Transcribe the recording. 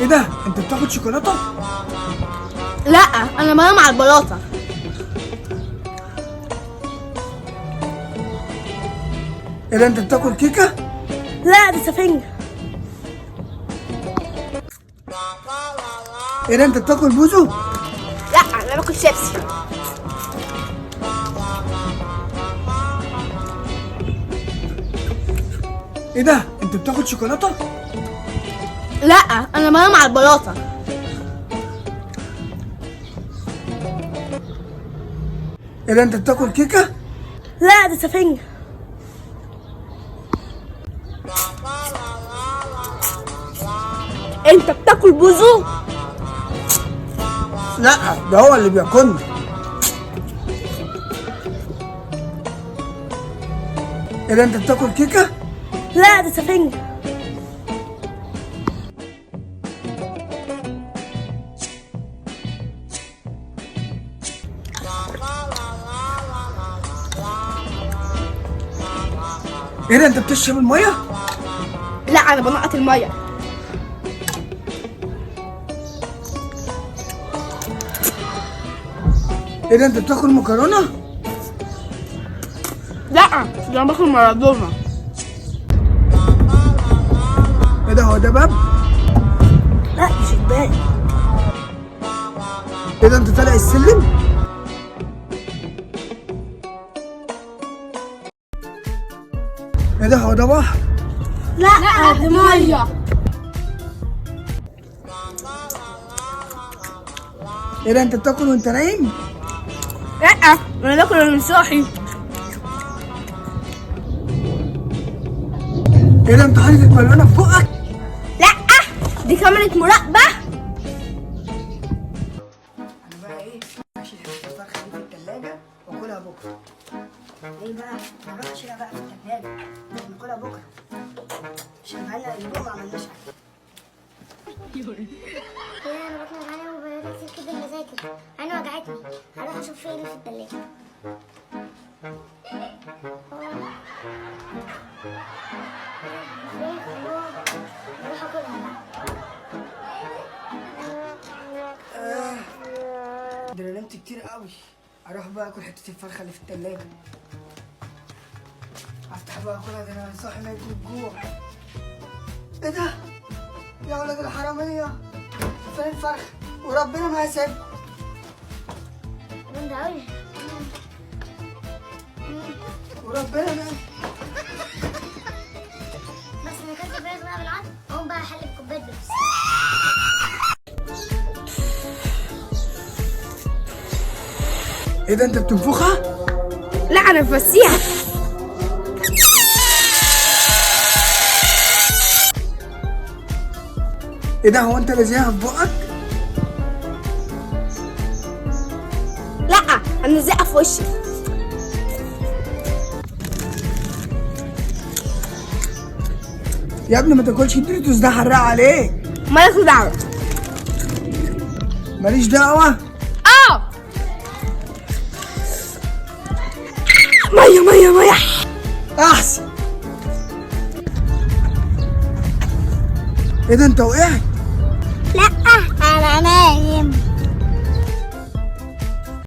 ايه ده؟ انت بتاخد شوكولاتة؟ لا، انا بنام على البلاطه. ايه ده؟ انت بتاكل كيكة؟ لا، دي سفنجة. ايه ده؟ انت بتاكل بوزو؟ لا، انا باكل شيبسي. ايه ده؟ انت بتاخد شوكولاتة؟ لا، انا بنام على البلاطه. ايه ده؟ انت بتاكل كيكة؟ لا، دي سفنجة. انت بتاكل بوزو؟ لا، ده هو اللي بياكلنا. ايه ده؟ انت بتاكل كيكة؟ لا، دي سفنجة. ايه ده؟ انت بتشرب المية؟ لا، انا بنقط المية. ايه ده؟ انت بتاكل مكرونه؟ لا، انا باكل مارادونا. ايه ده؟ هو ده باب؟ لا، دي شباك. ايه ده؟ انت طالع السلم؟ ايه ده؟ هو ده بحر؟ لا، دي مية. ايه ده؟ انت بتاكل وانت نايم؟ لا، انا باكل وانا صاحي. ايه ده؟ انت حاطط البالونة في بقك؟ لا، دي كاميرا مراقبة. انا بقى ايه؟ اشيل حتة الفرخه دي في التلاجة واكلها بكره. ايه بقى؟ نروح اشيلها بقى في التلاجة ناكلها بكرة، عشان بقالنا اسبوع ما عملناش اكل. ايه، انا بطني وجعانه وبقالي كتير جدا بذاكر، عيني وجعتني، هروح اشوف ايه اللي في التلاجة. فراخ، الله، هروح اكلها بقى. ده انا نمت كتير قوي، اروح بقى اكل حتة الفرخة اللي في التلاجة. افتح بقى اكلها، ده انا صاحي ميت من الجوع. ايه ده؟ يا ولاد الحرامية، فين الفرخة؟ وربنا ما هيسيبكم. جامدة أوي. وربنا ما بس انا اكلت فراخ بقى بالعافية، اقوم بقى احل بكوباية بيبسي. ايه ده؟ انت بتنفخها؟ لا، انا بفسيها. ايه ده؟ هو انت لازقها في بقك؟ لا، انا لازقها في وشي. يا ابني ما تاكلش الدوريتوس ده، حراق عليك. مالك دعوة. ماليش دعوة؟ اه، مية مية مية. احسن. ايه ده؟ انت وقعت؟ لا، انا نايم.